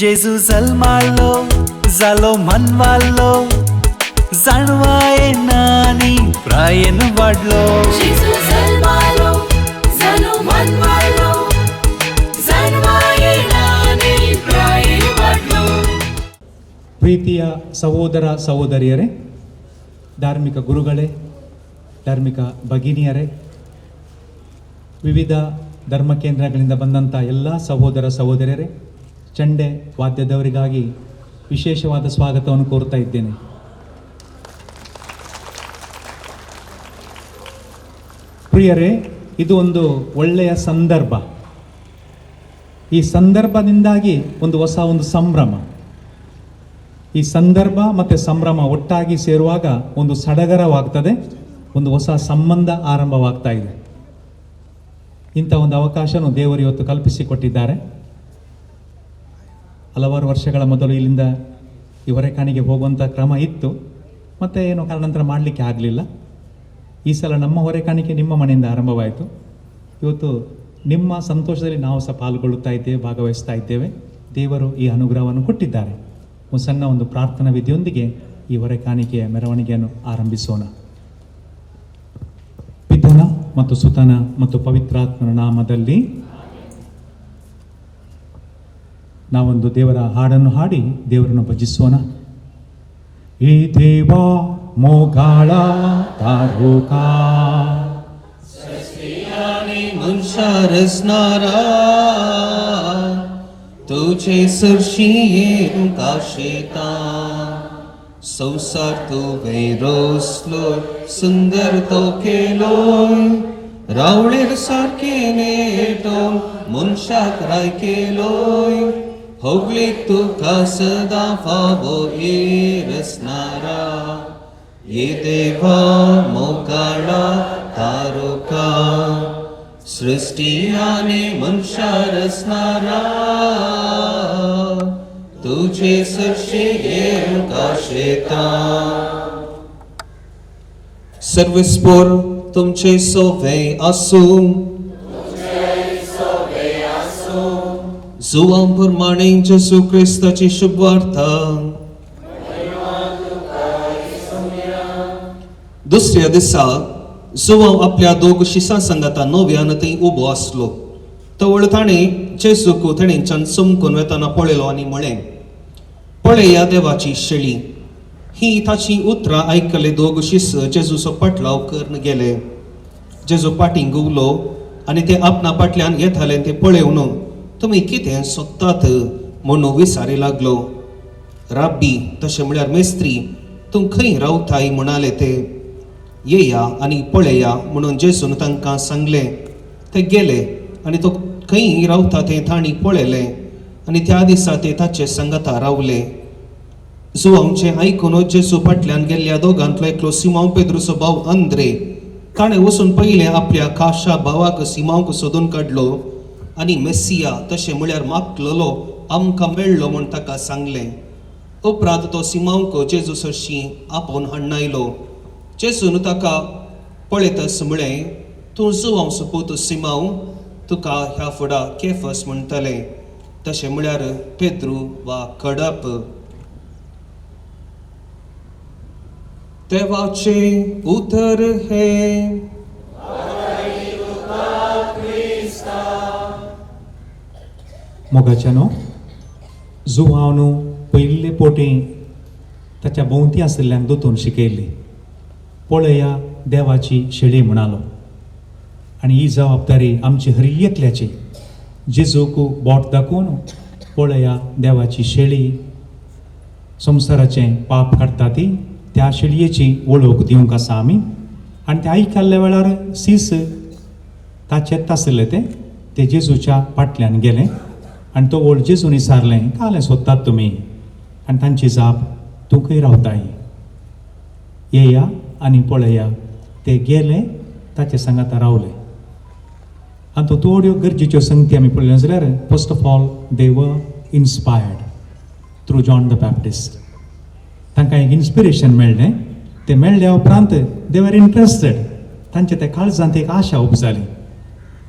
जेजू जल्मालो जालो मनवालो जाणवाये नानी प्रायेन वाडलो. जेजू जल्मालो जालो मनवालो जाणवाये नानी प्रायेन वाडलो. ಪ್ರೀತಿಯ ಸಹೋದರ ಸಹೋದರಿಯರೇ, ಧಾರ್ಮಿಕ ಗುರುಗಳೇ, ಧಾರ್ಮಿಕ ಭಗಿನಿಯರೇ, ವಿವಿಧ ಧರ್ಮ ಕೇಂದ್ರಗಳಿಂದ ಬಂದಂಥ ಎಲ್ಲ ಸಹೋದರ ಸಹೋದರಿಯರೇ, ಚಂಡೆ ವಾದ್ಯದವರಿಗಾಗಿ ವಿಶೇಷವಾದ ಸ್ವಾಗತವನ್ನು ಕೋರ್ತಾ ಇದ್ದೇನೆ. ಪ್ರಿಯರೇ, ಇದು ಒಂದು ಒಳ್ಳೆಯ ಸಂದರ್ಭ. ಈ ಸಂದರ್ಭದಿಂದಾಗಿ ಒಂದು ಹೊಸ ಒಂದು ಸಂಭ್ರಮ. ಈ ಸಂದರ್ಭ ಮತ್ತು ಸಂಭ್ರಮ ಒಟ್ಟಾಗಿ ಸೇರುವಾಗ ಒಂದು ಸಡಗರವಾಗ್ತದೆ, ಒಂದು ಹೊಸ ಸಂಬಂಧ ಆರಂಭವಾಗ್ತಾ ಇದೆ. ಇಂಥ ಒಂದು ಅವಕಾಶನೂ ದೇವರು ಇವತ್ತು ಕಲ್ಪಿಸಿಕೊಟ್ಟಿದ್ದಾರೆ. ಹಲವಾರು ವರ್ಷಗಳ ಮೊದಲು ಇಲ್ಲಿಂದ ಈ ಹೊರೆಕಾಣಿಗೆ ಹೋಗುವಂಥ ಕ್ರಮ ಇತ್ತು, ಮತ್ತು ಏನೋ ಕಾರಣಾಂತರ ಮಾಡಲಿಕ್ಕೆ ಆಗಲಿಲ್ಲ. ಈ ಸಲ ನಮ್ಮ ಹೊರೆಕಾಣಿಕೆ ನಿಮ್ಮ ಮನೆಯಿಂದ ಆರಂಭವಾಯಿತು. ಇವತ್ತು ನಿಮ್ಮ ಸಂತೋಷದಲ್ಲಿ ನಾವು ಸಹ ಪಾಲ್ಗೊಳ್ಳುತ್ತಾ ಇದ್ದೇವೆ, ಭಾಗವಹಿಸ್ತಾ ಇದ್ದೇವೆ. ದೇವರು ಈ ಅನುಗ್ರಹವನ್ನು ಕೊಟ್ಟಿದ್ದಾರೆ. ಒಂದು ಸಣ್ಣ ಒಂದು ಪ್ರಾರ್ಥನಾ ವಿಧಿಯೊಂದಿಗೆ ಈ ಹೊರೆಕಾಣಿಕೆಯ ಮೆರವಣಿಗೆಯನ್ನು ಆರಂಭಿಸೋಣ. ಪಿತನ ಮತ್ತು ಸುತನ ಮತ್ತು ಪವಿತ್ರಾತ್ಮನ ನಾಮದಲ್ಲಿ ನಾವೊಂದು ದೇವರ ಹಾಡನ್ನು ಹಾಡಿ ದೇವರನ್ನು ಭಜಿಸೋಣ. ಈ ದೇವ ಮೋಗಾಳ ತಾರೂಕಾ मनशा रचणारा तुझे सरशी येवंक आशेता संवसार तुवें रोसलोय सुंदर तो केलोय रावळेर सारकें नेटोवन मनशाक राय केलोय होगलीक तुका सदां फावो ये रचणारा ये देवा मोगाळा तारुका सृष्टी आनी मनशा रचणारा तुझे सरशी येवंक आशेता. सर्वेस्पोर तुमचे सोवे आसूं. जुवां प्रमाणे जेजू क्रिस्ताची शुभवार्ता. दुसऱ्या दिसा जुवांव आपल्या दोग शिसां सांगाता नव्यान थंय उबो आसलो. तवळ ताणें जेजूक थेणेंच्यान चमकून वेतना पळयलो आनी म्हळें, पळया देवाची शेळी. ही ताची उतरां आयकले दोग शीस जेजूचो पाटलाव करून गेले. जेजू पाटीं घुंवलो आनी ते आपणा फाटल्यान येताले ते पळोवन तुमी कितें सोदतात म्हणून विचारी लागलो. राब्बी तशें म्हळ्यार मेस्त्री, तूं खंय रावताय म्हणाले ते. येया आनी पळया म्हणून जेजून तांकां सांगलें. ते गेले आनी तो खंय रावता तें तांणी पळयलें आनी त्या दिसा ते ताचे सांगाता रावले. जुवांचें आयकून जेजू फाटल्यान गेल्ल्या दोगांतलो एकलो सिमांव पेद्रूचो भाव अंद्रे ताणें वचून पयलें आपल्या खाशा भावाक सिमांवक सोदून काडलो आनी मेसिया तशें म्हळ्यार मागलेलो आमकां मेळ्ळो म्हूण ताका सांगलें. उपरांत तो सिमांवक जेजू सरशीं आपोवन हाडून आयलो. जेजून ताका पळयतच म्हळें, तूं जुवांव पूत सिमांव, तुका ह्या फुडा केफस म्हणटले, तशें म्हळ्यार पेद्रू वा खडप. देवाचें उतर हें. मोगाच्यानो, जुवांव पयिल्ले पोटी ताच्या भोंवती आशिल्ल्यांक दोतोन शिकयल्ली, पळया देवाची शेळी म्हणालो. आनी ही जबाबदारी आमची हर एकल्याची. जेजूक बोट दाखोवन पळया देवाची शेळी, संवसाराचें पाप काडटा ती, त्या शेळयेची वळख दिवंक आसा आमी. आनी ते आयकल्ल्या वेळार सीस ताचेच आशिल्ले ते ते जेजूच्या फाटल्यान गेले आनी तो व्हड जेजून विचारलें, कालें सोदतात तुमी? आनी तांची जाप, तूं खंय रावताय, येया आनी पळया. ते गेले, ताचे सांगाता रावले. आनी तो थोड्यो गरजेच्यो संगती आमी पळयल्यो जाल्यार, first of all they were inspired through John the Baptist. तांकां एक इन्स्पिरेशन मेळ्ळें. तें मेळ्ळ्या उपरांत दे वर इंट्रस्टेड. तांच्या त्या काळजांत एक आशा उपजाली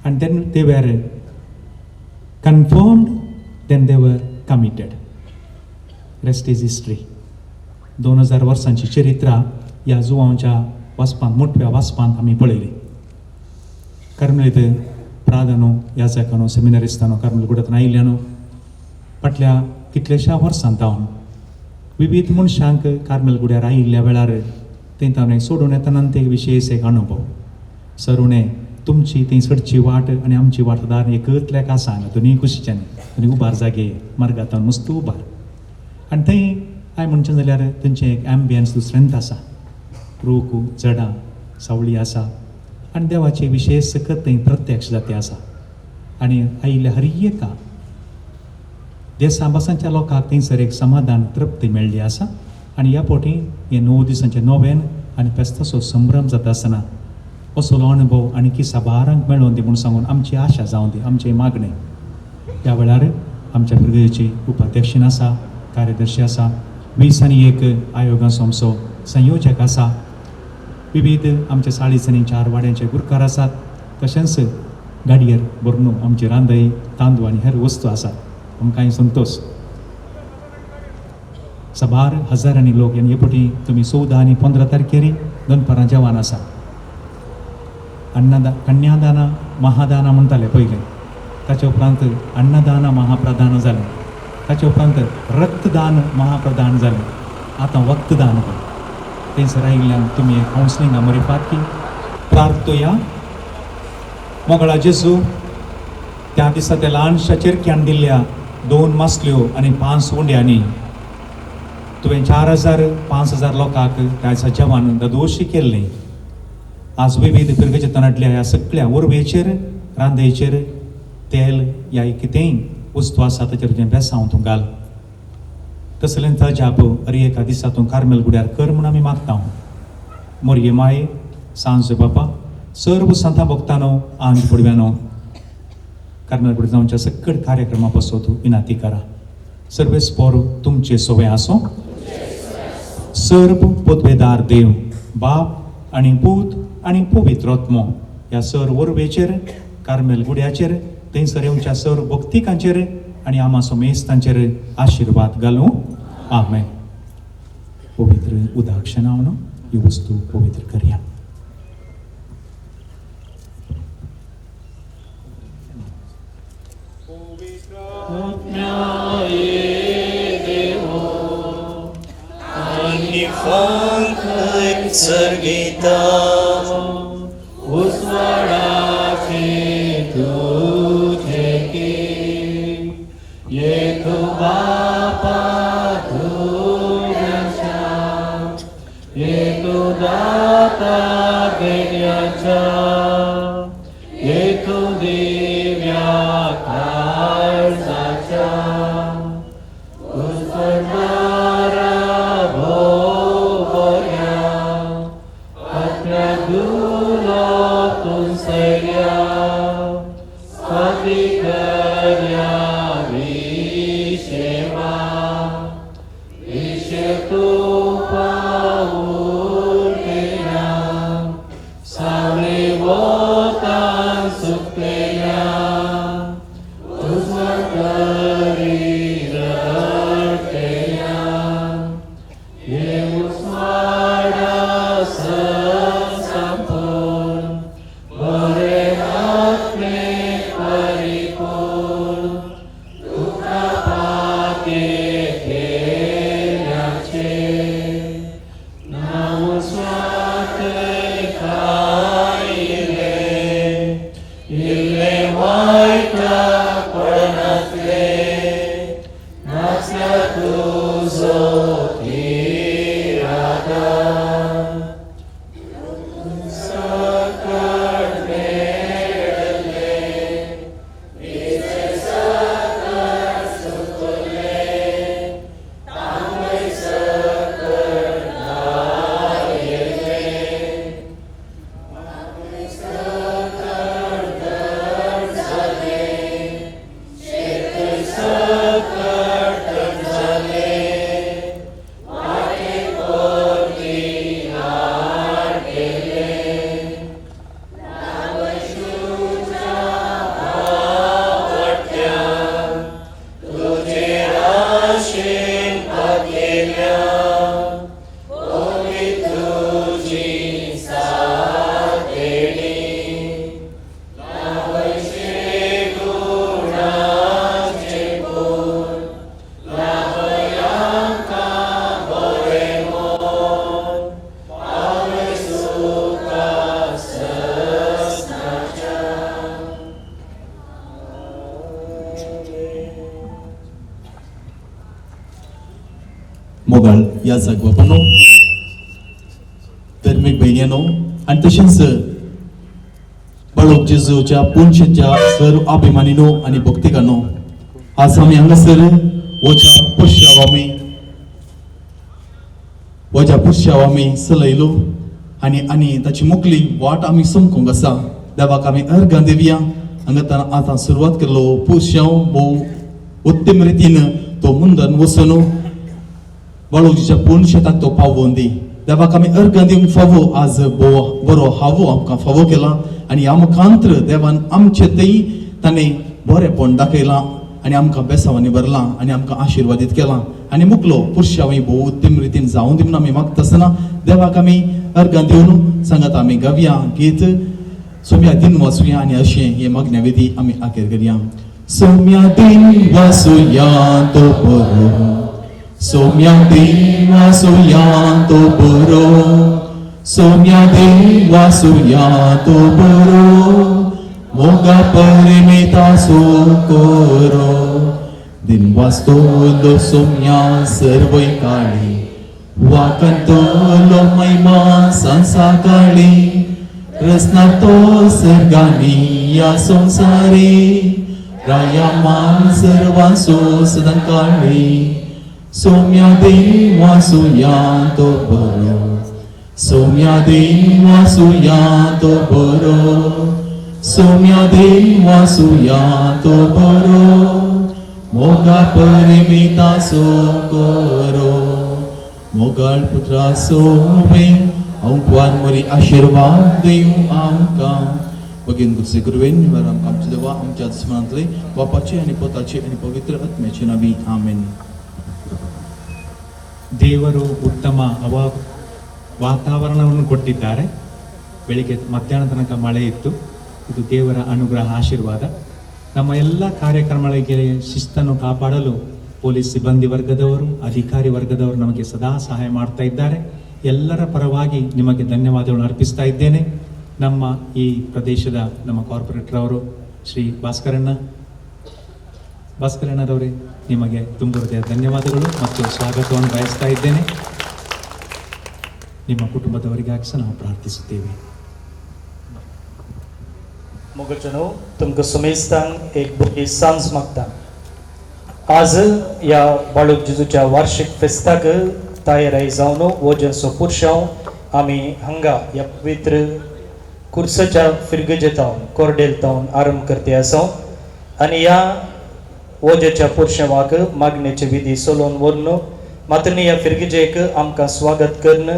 आनी then they were Confirmed, then they were committed. Rest is history. 2000 वर्सांची चरित्रां ह्या जुवांच्या वाचपांत, मोठव्या वाचपांत आमी पळयली. कार्मेलीत प्रादानो, याजकानो, सेमिनारिस्तानो, कार्मेल गुडांतून आयिल्ल्यानो, फाटल्या कितल्याश्या वर्सां जावन विविध मनशांक कार्मेल गुड्यार आयिल्ल्या वेळार थंय ताणें सोडून येतना ते विशेश एक अणभव. सर उणें तुमची थंय चडची वाट आनी आमची वाट दार एकच लेख आसा हांगा, दोनूय कुशीच्यानी दोनूय उबार जागे मार्गांत मस्त उबार. आनी थंय हांवें म्हणचें जाल्यार थंयचें एक एम्बियन्स दुसरेंच आसा. रूख, झाडां, सावळी आसा आनी देवाची विशेश सकत थंय प्रत्यक्ष जाती आसा. आनी आयिल्ल्या हर एका देसा भासांच्या लोकांक थंयसर एक समाधान, तृप्ती मेळ्ळी आसा. आनी ह्या फावटी हे 9 दिसांचें नोवेन आनी फेस्ताचो संभ्रम जाता आसतना असलो अणभव आनी साबारांक मेळोवन दी म्हूण सांगून आमची आशा जावं दी, आमचें मागणें. ह्या वेळार आमच्या फिर्गजेची उपाध्यक्षीन आसा, कार्यदर्शी आसा, 20 आनी 1 आयोगाचो आमचो संयोजक आसा, विविध आमच्या 40 आनी 4 वाड्यांचे गुरकार आसात, तशेंच गाडयेर भरून आमची रांदय, तांदूळ आनी हेर वस्तू आसात. आमकांय संतोश. साबार हजारांनी लोक. आनी हे फावटी तुमी 14 आनी 15 तारखेर दनपारां जेवण आसा. अन्नदा कन्यादान महादान म्हणटाले पयलें, ताच्या उपरांत अन्नदान महाप्रदान जालें, ताच्या उपरांत रक्तदान महाप्रदान जालें, आतां वक्तदान. थंयसर आयिल्ल्यान तुमी कावन्सिलिंगा मरिफात की प्रार्थया. मोगळा जेजू, त्या दिसा त्या ल्हानशा चेरक्यान दिल्ल्या दोन मासल्यो आनी पांच उंड्यांनी तुवें 4000, 5000 लोकांक त्या दिसा जेवण ददोशी केल्लें. आज विविध फिरगजेंतल्यान हाडल्या ह्या सगळ्या उर्बेचेर, रांदेचेर, तेल या कितेंय वस्तू आसा ताचेर तुजें बेसांव तूं घाल. तसलें अजाप हर एका दिसा तूं कार्मेल गुड्यार कर म्हूण आमी मागता. मोरये माये, सांज बापा, सर्व संता भक्तानो, आनी पुडव्यानो, कार्मेल गुडी जावच्या सकट कार्यक्रमा पासत विनंती करा. सर्वेस्पोर तुमचे सोवे आसो. सर्व पदवेदार देव बाप आनी पूत आनी पवित्र आत्मो ह्या सर वरवेचेर, कार्मेल गुड्याचेर, थंयसर येवच्या सर भक्तिकांचेर आनी आमा समेस्तांचेर आशिर्वाद घालूं. आमेन. पवित्र उदाक्षणावन ही वस्तू पवित्र करया. सर्गीता उजवाडाचे तुझे की येतो बापा तुझ्या, येतो दाता देण्याचा, येतो दिव्या काळजाच्या, उजवाडणारा भोव बऱ्या आपल्या दुलोतून सैर्या फातिकर्या विशेवा विशे तुपा उरतेल्या सावळे वोतान सुकतेल्या उजवाड करी रडतेल्या ये उजवाडा संपूर्ण बरे आत्मे परिपूर्ण तुका पाते केल्याचे नाव स्वाते खायले इल्ले वायटा पडनातले नासल्या तुजो थिराधार सकट मेळले सकट सुकले तांबय सकट धायले सकट धड जाले. मोगाळ ह्या जागवापानो, धर्मीक भयणीनो आनी तशेंच बाळोक जेजूच्या पुनशेच्या सर्व अभिमानीनो आनी भक्तिकानो, आज आमी हांगासर वच्या पुरशाव आमी वज्या पुरशाव आमी चलयलो आनी आनी ताची मुखली वाट आमी समकूंक आसा. देवाक आमी अर्गां दिवया. हांगा आतां सुरवात केल्लो पुरशाव भोव उत्तम रितीन तो मुंदन वचून बाळोजीच्या पूर्ण शेताक तो पावोवन दी. देवाक आमी अर्गां दिवंक फावो. आज भोव बरो हावो आमकां फावो केला आनी ह्या मुखांत्र देवान आमचे थंय ताणें बरेंपण दाखयलां आनी आमकां बेसांवांनी भरलां आनी आमकां आशिर्वादीत केलां आनी मुकलो पुरशांव भोव उत्तम रितीन जावन दी म्हणून आमी मागता आसतना देवाक आमी अर्गां दिवन सांगात आमी गावया गीत सोम्या दिन वाचुया आनी अशें हे मागण्या विधी आमी आखेर करया. सोम्या दिन वाचुया तो बरो, सोम्या दिन वाचुया तो बरो, सोम्या दिन वाचुया तो बरो, मोगा परमेता सो करो. दिन वाचतलो सोम्या सर्वय काळी, वाकंतलो महिमा संसा काळी, रसना तो सर्गानी या संसारी, राया मान सर्वांसो सदां काळी. सोम्या देव वाचुया तो बरो, सोम्या देव वाचुया तो बरो, सोम्या देव वाचुया तो बरो, मोगा परमिता सो करो. मोगाळ पुत्रा सोवे अंकवार मोरी आशिर्वाद दिवं आमकां. बगीन गुरसे गुरुवेन निवार आमकां आमच्या देवा आमच्या स्मरणांतले बापाचे आनी पोताचे आनी पवित्र आत्म्याचे नावी आमेन. ದೇವರು ಉತ್ತಮ ವಾತಾವರಣವನ್ನು ಕೊಟ್ಟಿದ್ದಾರೆ. ಬೆಳಿಗ್ಗೆ ಮಧ್ಯಾಹ್ನ ತನಕ ಮಳೆ ಇತ್ತು. ಇದು ದೇವರ ಅನುಗ್ರಹ, ಆಶೀರ್ವಾದ. ನಮ್ಮ ಎಲ್ಲ ಕಾರ್ಯಕ್ರಮಗಳಿಗೆ ಶಿಸ್ತನ್ನು ಕಾಪಾಡಲು ಪೊಲೀಸ್ ಸಿಬ್ಬಂದಿ ವರ್ಗದವರು, ಅಧಿಕಾರಿ ವರ್ಗದವರು ನಮಗೆ ಸದಾ ಸಹಾಯ ಮಾಡ್ತಾ ಇದ್ದಾರೆ. ಎಲ್ಲರ ಪರವಾಗಿ ನಿಮಗೆ ಧನ್ಯವಾದಗಳನ್ನು ಅರ್ಪಿಸ್ತಾ ಇದ್ದೇನೆ. ನಮ್ಮ ಈ ಪ್ರದೇಶದ ನಮ್ಮ ಕಾರ್ಪೊರೇಟರ್ ಅವರು ಶ್ರೀ ಭಾಸ್ಕರಣ್ಣರವರೇ, ನಿಮಗೆ ತುಂಬ ಹೃದಯ ಧನ್ಯವಾದಗಳು ಮತ್ತು ಸ್ವಾಗತವನ್ನು ಬಯಸ್ತಾ ಇದ್ದೇನೆ. ನಿಮ್ಮ ಕುಟುಂಬದವರಿಗಾಗಿ ಸಹ ನಾವು ಪ್ರಾರ್ಥಿಸುತ್ತೇವೆ. मोगचनो तुमकां सुमेस्तांक एक बरी सांज मागता. आज ह्या बाळूक जेजूच्या वार्षिक फेस्ताक तयाराय जावन वजनचो पुरशांव आमी हांगा ह्या पवित्र कुर्सच्या फिरगजेतावन कोर्डेल तावन आरंभ करते आसा आनी ह्या वजेच्या पुरशांवाक मागणेचे विधी चलोवन व्हरून मात्र ह्या फिरगजेक आमकां स्वागत करून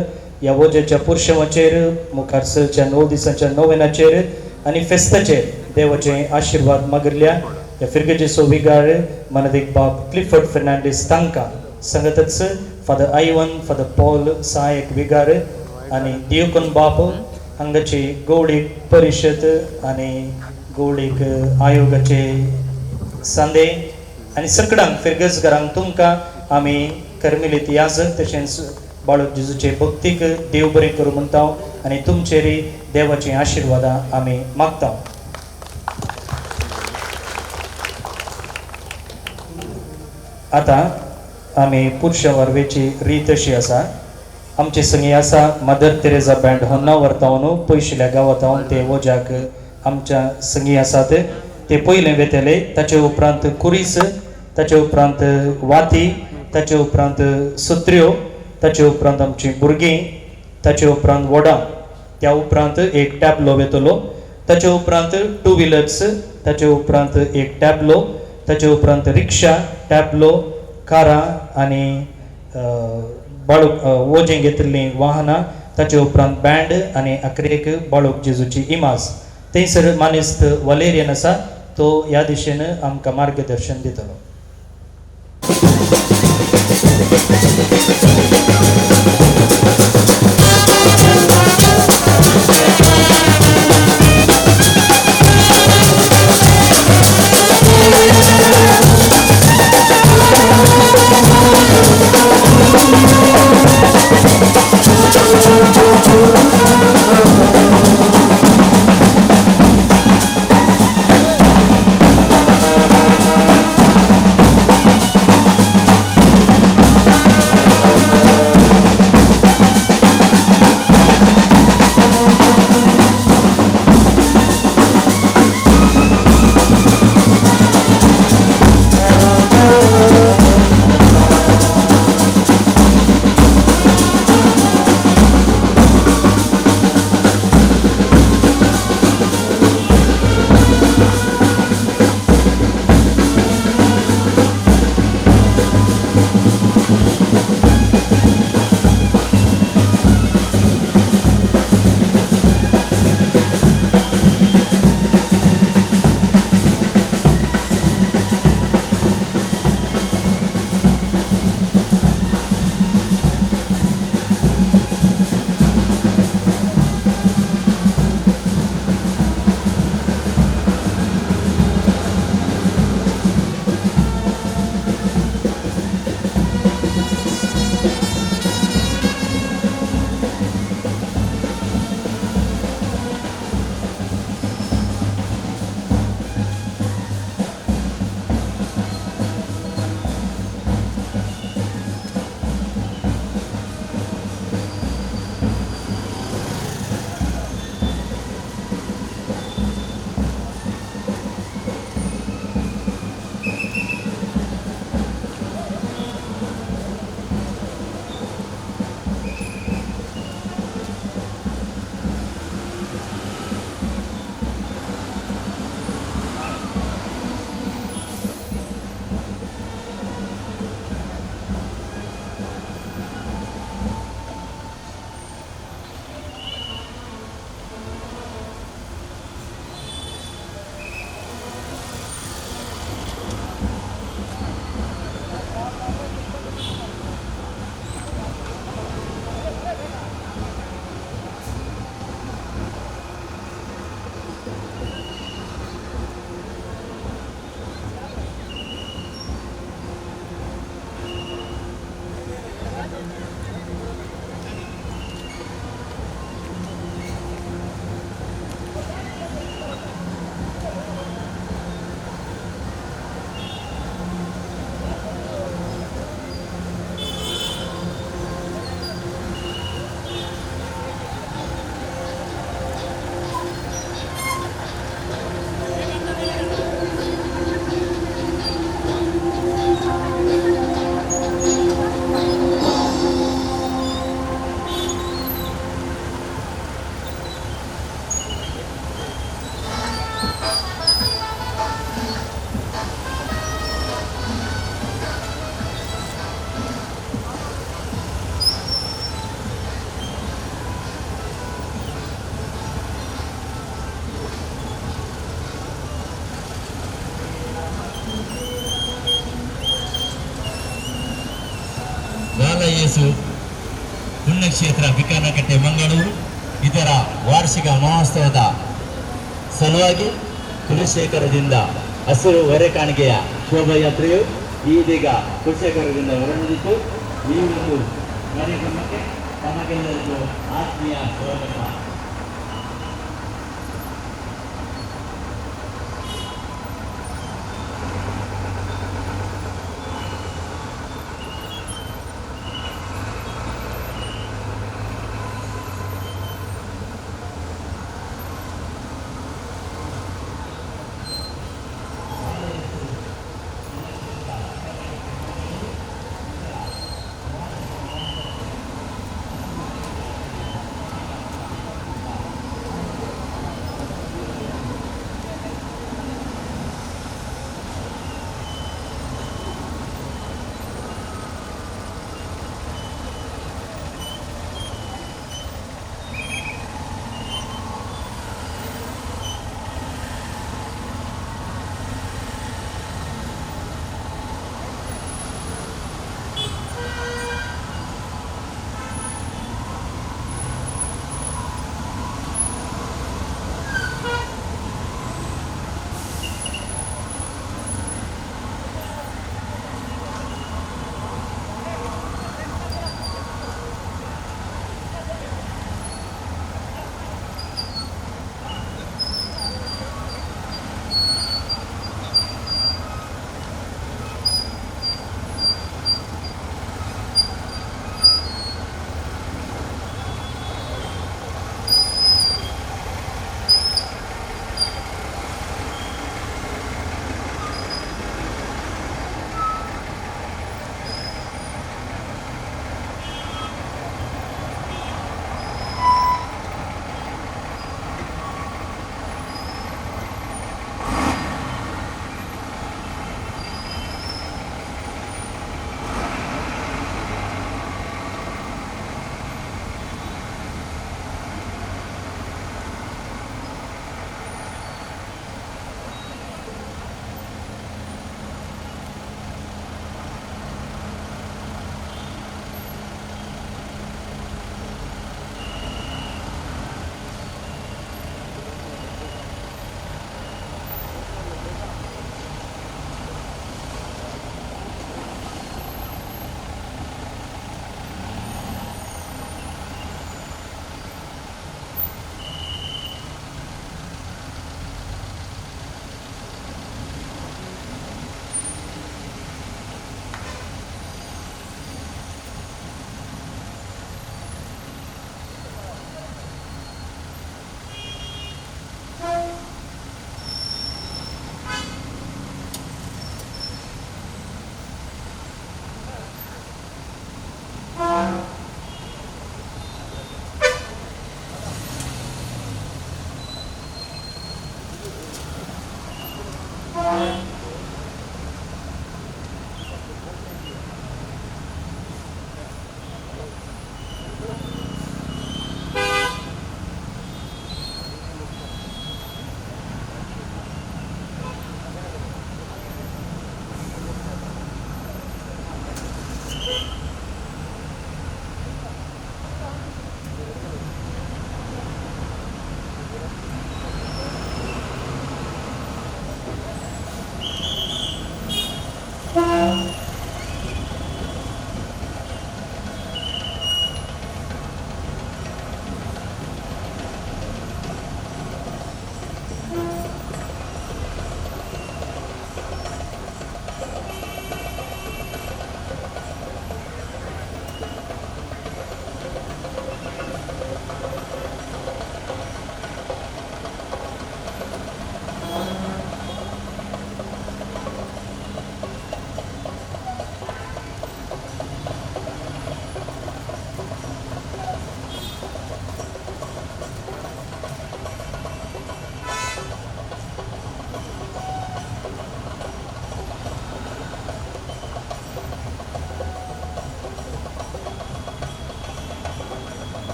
ह्या वजेच्या पुरशांवाचेर मुखार सरच्या 9 दिसांच्या नोवेनाचेर आनी फेस्ताचेर देवाचे आशिर्वाद मागिल्ल्या ह्या फिरगजेचो विगार मनदीक बाब क्लिफर्ड फेर्नांडीस तांकां संगतच फादर आयवन, फादर पॉल सहायक विगार आनी दियोकन बाप, हांगाची गौडीक परिशद आनी गौडीक आयोगाचे सांदे आनी सकडांक फिरगजगारांक तुमकां आमी कर्मिलीत याजक तशेंच बाळक जेजूचे भक्तीक देव बरें करूं म्हणटा आनी तुमचेरय देवाची आशिर्वादां आमी मागता. आतां आमी पुरुषा वरवेची रीत अशी आसा. आमचे संगी आसा मदर तेरेजा बँड होन्नावर तावन पयशिल्ल्या गांवांत ते वज्याक आमच्या संगी आसात. ते पयलें वेतले, ताचे उपरांत कुरीस, ताचे उपरांत वाती, ताचे उपरांत सुत्र्यो, ताचे उपरांत आमची भुरगीं, ताचे उपरांत वडां, त्या उपरांत एक टॅबलो वेतलो, ताचे उपरांत टू व्हिलर्स, ताचे उपरांत एक टॅबलो, ताचे उपरांत रिक्षा, टॅबलो, कारां आनी बाळूक वजें घेतिल्लीं वाहनां, ताचे उपरांत बँड आनी अखेरेक बाळूक जेजूची इमाज. थंयसर मानेस्त वलेरियन आसा, तो ह्या दिशेन आमकां मार्गदर्शन दितलो. ಬಾಲಯೇಸು ಪುಣ್ಯಕ್ಷೇತ್ರ ಬಿಕಾನಕಟ್ಟೆ ಮಂಗಳೂರು ಇದರ ವಾರ್ಷಿಕ ಮಹೋತ್ಸವದ ಸಲುವಾಗಿ ಕುಲಶೇಖರದಿಂದ ಹಸಿರು ಹೊರೆ ಕಾಣಿಕೆಯ ಶೋಭಾಯಾತ್ರೆಯು ಇದೀಗ ಕುಲಶೇಖರದಿಂದ ಹೊರನಡೆಯಿತು. ಈ ಒಂದು ಕಾರ್ಯಕ್ರಮಕ್ಕೆ ತಮಗೆಲ್ಲರಿಗೂ ಆತ್ಮೀಯ ಸ್ವಾಗತ.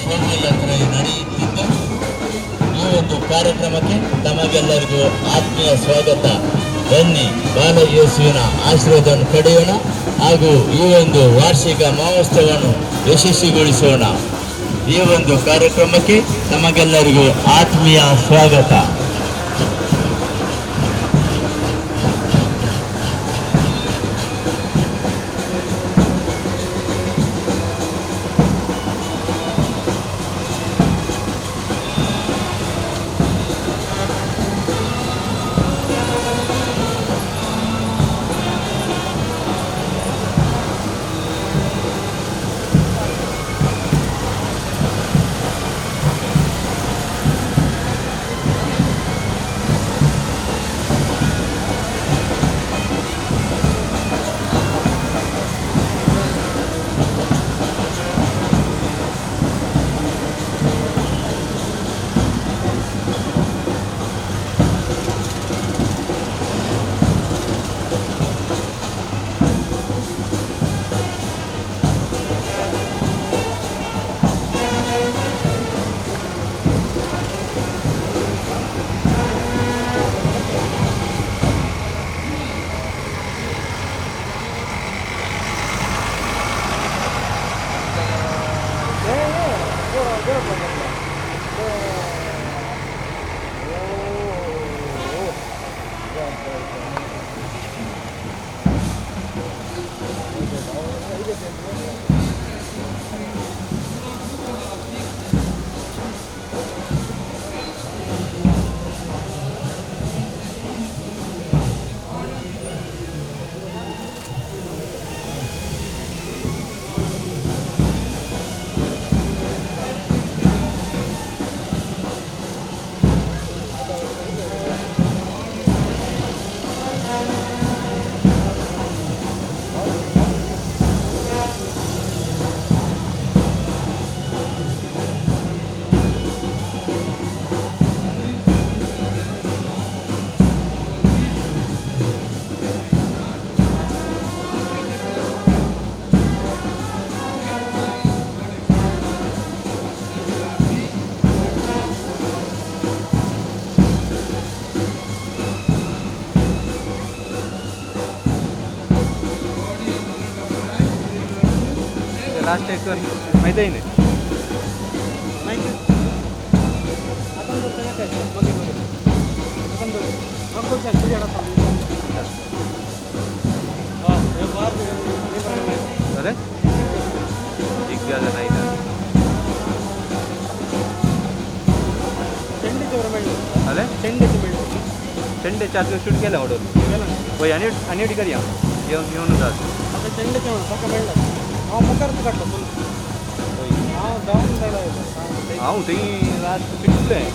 ಶೋಭಾಯಾತ್ರೆ ನಡೆಯುತ್ತಿದ್ದು, ಈ ಒಂದು ಕಾರ್ಯಕ್ರಮಕ್ಕೆ ತಮಗೆಲ್ಲರಿಗೂ ಆತ್ಮೀಯ ಸ್ವಾಗತ. ಬನ್ನಿ, ಬಾಲ ಯೇಸುವಿನ ಆಶೀರ್ವಾದವನ್ನು ಪಡೆಯೋಣ ಹಾಗೂ ಈ ಒಂದು ವಾರ್ಷಿಕ ಮಹೋತ್ಸವವನ್ನು ಯಶಸ್ವಿಗೊಳಿಸೋಣ. ಈ ಒಂದು ಕಾರ್ಯಕ್ರಮಕ್ಕೆ ತಮಗೆಲ್ಲರಿಗೂ ಆತ್ಮೀಯ ಸ್ವಾಗತ. लास्ट एक माहिती आहे नाही. अरे एक जादा नाही ना. अरे चेंडे चार दिवस शूट केलं ऑर्डर वय आनी आनी करया येवन येवन जात. हांव थंय लास्ट पिटलें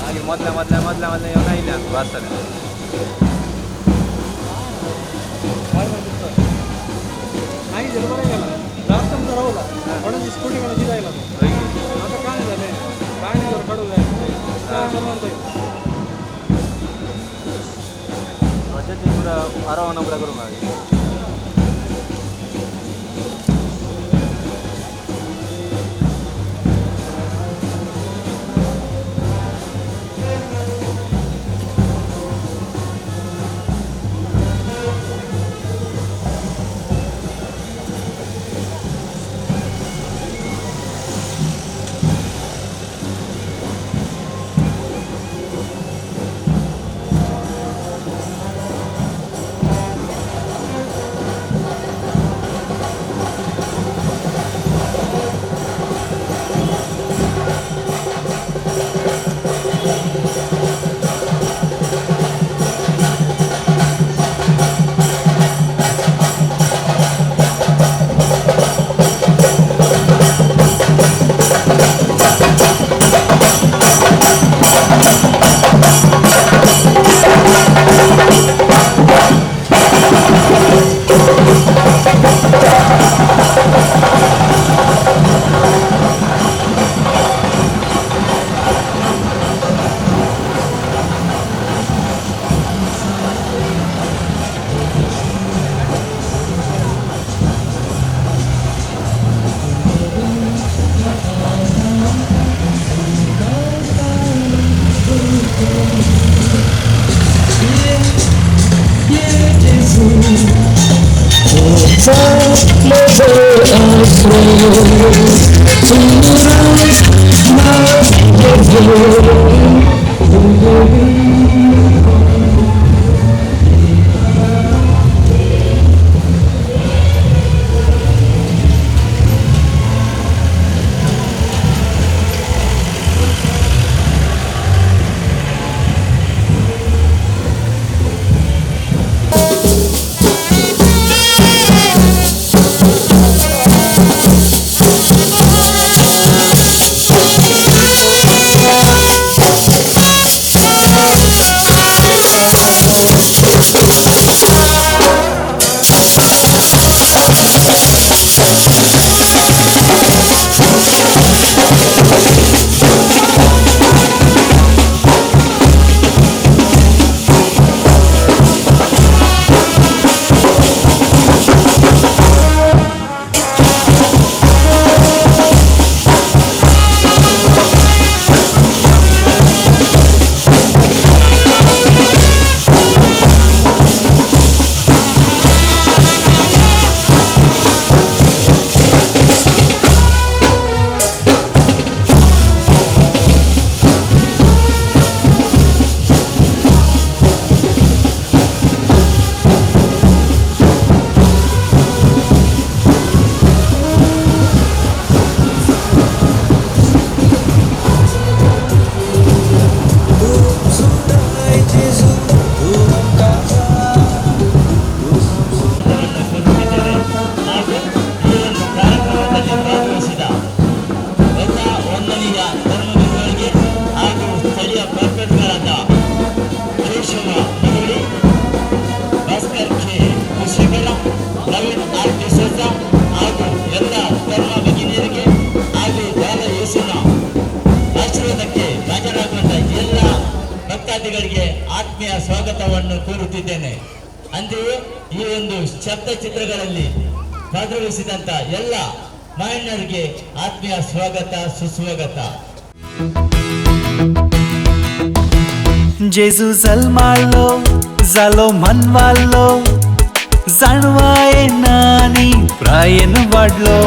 मागीर मदल्या मदल्या मदल्या मदल्या येवन आयलें आमी वास जालें. पुरा आरावना पुरा करूंक मागीर. ಆತ್ಮೀಯ ಸ್ವಾಗತವನ್ನು ಕೋರುತ್ತಿದ್ದೇನೆ. ಅಂತೆಯೇ ಈ ಒಂದು ಶಬ್ದ ಚಿತ್ರಗಳಲ್ಲಿ ಭಾಗವಹಿಸಿದಂತ ಎಲ್ಲ ಮಾನ್ಯರಿಗೆ ಆತ್ಮೀಯ ಸ್ವಾಗತ ಸುಸ್ವಾಗತ. जेजू जल्मालो जालो मनवालो जाणवाये नानी प्रायेन वाडलो.